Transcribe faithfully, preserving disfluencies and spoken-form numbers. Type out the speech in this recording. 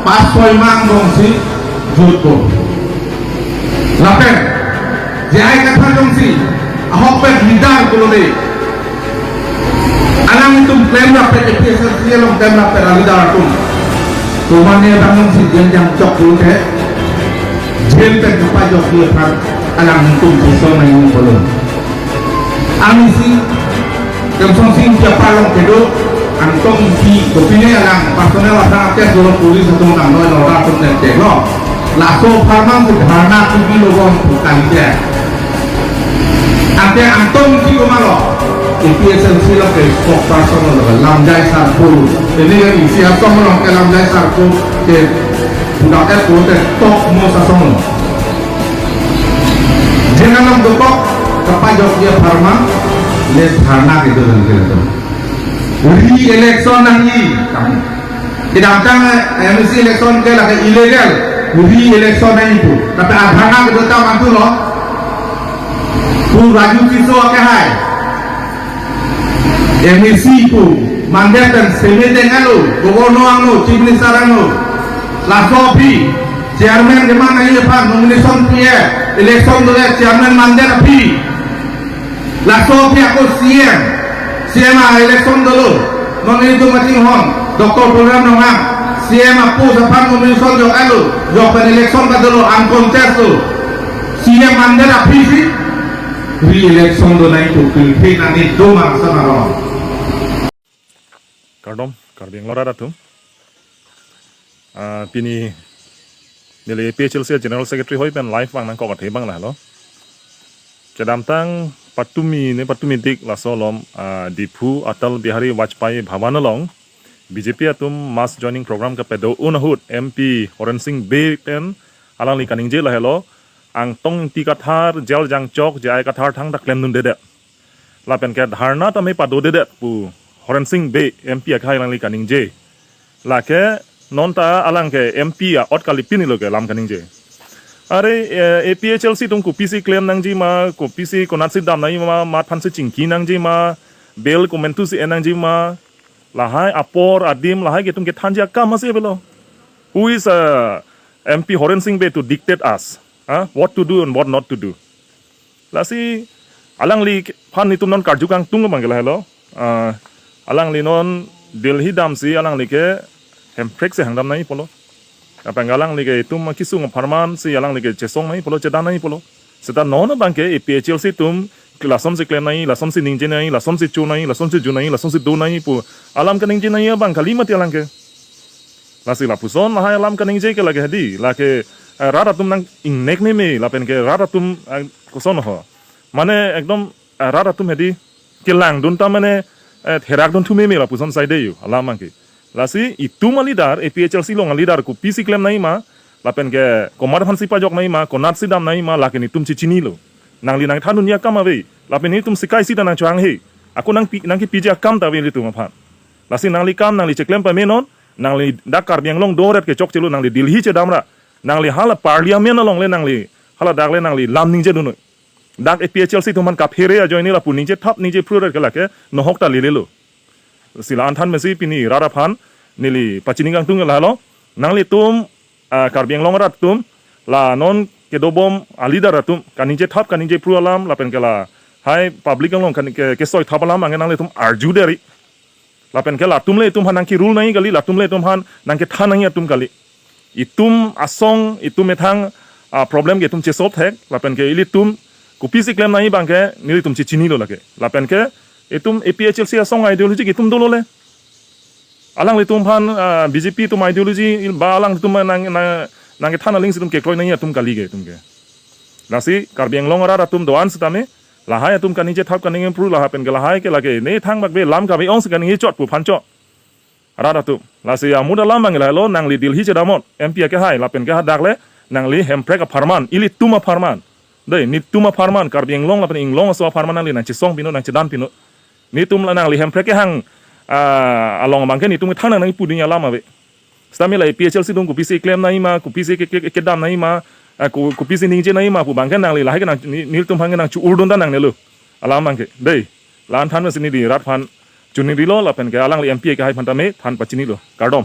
Pas soi mang jongsi jutpo. Lapen J I Kathar jongsi ahokpet leader pulote, alanglitum klemrap pet, A P H L C along klemrap pet a-leader atum, tomane bang jongsi jail jangchok pulote, jail pen kapajokji aphan alanglitum chesong nangji pulo. Amatsi Kemsonsing Ingti apar along kedo Angtong Ingti, kopine alang personal attack dolo, police atum nang noi nora atum nang teklo. Laso apharman si dharna kepilo bon pu kalite. Ante Angtong Ingti komatlo? A P H L C along ke spokesperson lo, Lamjai Sarpo. Ini kan isi asong along ke Lamjai Sarpo ke budak et kote top most asong lo. Jail along dokok, kapajokji apharman le dharna kedo nang kedo. Re-election nangji. Kedamtang M A C election ke lake illegal. Re-election nangji pu. Tapi a-dharna kedo ta mantu lo. Pu Raju Tisso akehai M A C pu mandet pen semeteng alo, governor angno, chief minister angno. Laso aphi chairman keman nangji aphan nomination pi-e, election dole chairman mandet aphi. Laso aphi ako C M, C M a-election dolo. Non itum kachinghon Doctor Tuliram Ronghang, C M a-post aphan nomination jok alo, jok pen election kadolo, uncontest lo. C M mandet aphi si re-election do nangji pu pilphe nangji do ma asam aron. Kardom, Karbi Anglong arat atum. Ah, pini neli A P H L C General Secretary hoi pen live vang nangkok athe abang lahelo. Kedamtang patumi ne patumi dik laso alom, ah, Diphu Atal Bihari Vajpayee Bhavan along B J P atum mass joining program kepedo un ahut M P Horen Sing Bey pen alangli kaningje lahelo, Angtong Ingti Kathar, jail jangchok, J I Kathar thangta klemdundedet. Lapen ke dharna tame padodedet pu Horen Sing Bey M P akehai alangli kaningje. Lake non ta alang ke M P a-ot kalipin lo ke alam kaningje. Are, eh, A P H L C atum kopisi klem nangji ma, kopisi konatsi dam nangji ma, mat aphansi chingki nangji ma, bail komantusi en nangji ma, lahai apor adim lahai ke atum kethanji akam masi avelo. Who is, uh, M P Horen Sing Bey to dictate us, huh? What to do and what not to do? Lasi alangliphan netum non karju kangtung abang ke lahelo. Ah, alangli non Delhi damsi alangli ke Hemprek si hangdam nangji pulo. Apang alangli ke itum kesung apharman si alangli ke chesong nangji pulo, chedam nangji pulo. Seta non abang ke A P H L C atum ke lasonsi klem nangji, lasonsi ningje nangji, lasonsi cho nangji, lasonsi ju nangji, lasonsi do nangji pu alam kaningje nangji abang kali mati alang ke. Lasi lapuson lahai alam kaningje ke lake hedi, lake, eh, rat atum nang-ingnek meme, lapen ke rat atum, eh, koson ho. Mane ekdom, eh, rat atum hedi kelangdun ta mane, eh, therakdun thu meme lapuson saide yo, alam abang ke. Lasi itum a-leader, A P H L C along a-leader kopisi klem nangji ma, lapen ke komat aphansi pajok nangji ma, konatsi dam nangji ma, lake netum chechinilo. Nangli nangthandunji akam ave, lapen netum sikaisi ta nangchohanghe. Ako nangpi, nangkipiji akam ta ave ilitum aphan. Lasi nangli kam nangli cheklem pame non, nangli dak Karbi Anglong doret kechokchelo, nangli Delhi chedamra, nangli hala Parliament along le nangli, hala dak le nangli lam ningje dun noi. Dak A P H L C atum aphan kaphere ajoine lapu ningje thap ningje phruret ke lake nohok ta lelelo. Si la-an than mesi pini rat aphan neli pachini kangtung lahelo. Nanglitum, ah, Karbi Anglong arat atum, la non kedobom a-leader atum kaningje thap kaningje phru alam lapen ke lahai public along kan ke, kesoi thap alam anke nanglitum arju deri. Lapen ke latum le itum aphan nangke-rule nangji kali, latum le itum aphan nangkethan nangji atum kali. Itum asong, itum methang, ah, problem ke itum che-solve thek, lapen ke ilitum kopisi klem nangji abang ke nelitum chechinilo lake. Lapen ke itum A P H L C asong ideology ke itum dolo le. Alanglitum aphan, ah, B J P atum ideology ba alanglitum nang, nang, nangkethan aling si itum kekroi nangji atum kali ke itum ke. Lasi Karbi Anglong arat atum do-an sitame, lahai atum kaningje thap kaningje phru lapen ke lahai ke lake ne thangbak be lam kave ong si kaningje chot pu aphan chot. Rat atum. Lasi amut alam abang lahelo, nangli Delhi chedamnon, M P akehai, lapen ke hadak le, nangli Hemprek apharman, ilitum apharman. Dei, netum apharman, Karbi Anglong lapen Inglong aso apharman nangli nangchesong pino, nangchedan pino. Netum la nangli Hemprek kehang, ah, along abang ke netum kethang nang nangpudun alam ave. Sitame la A P H L C atum kopisi klem nangji ma, kopisi ke, ke, ke, kedam nangji ma, ah, ko, kopisi ningje nangji ma pu abang ke nangli lahai ke nang, ne, nelitum aphan ke nangcho-urdun ta nangnelo. Alam abang ke. Dei. La-an than mesi neli rat aphan choningri lo lapen ke alangli M P akehai aphan tame than pachinilo. Kardom.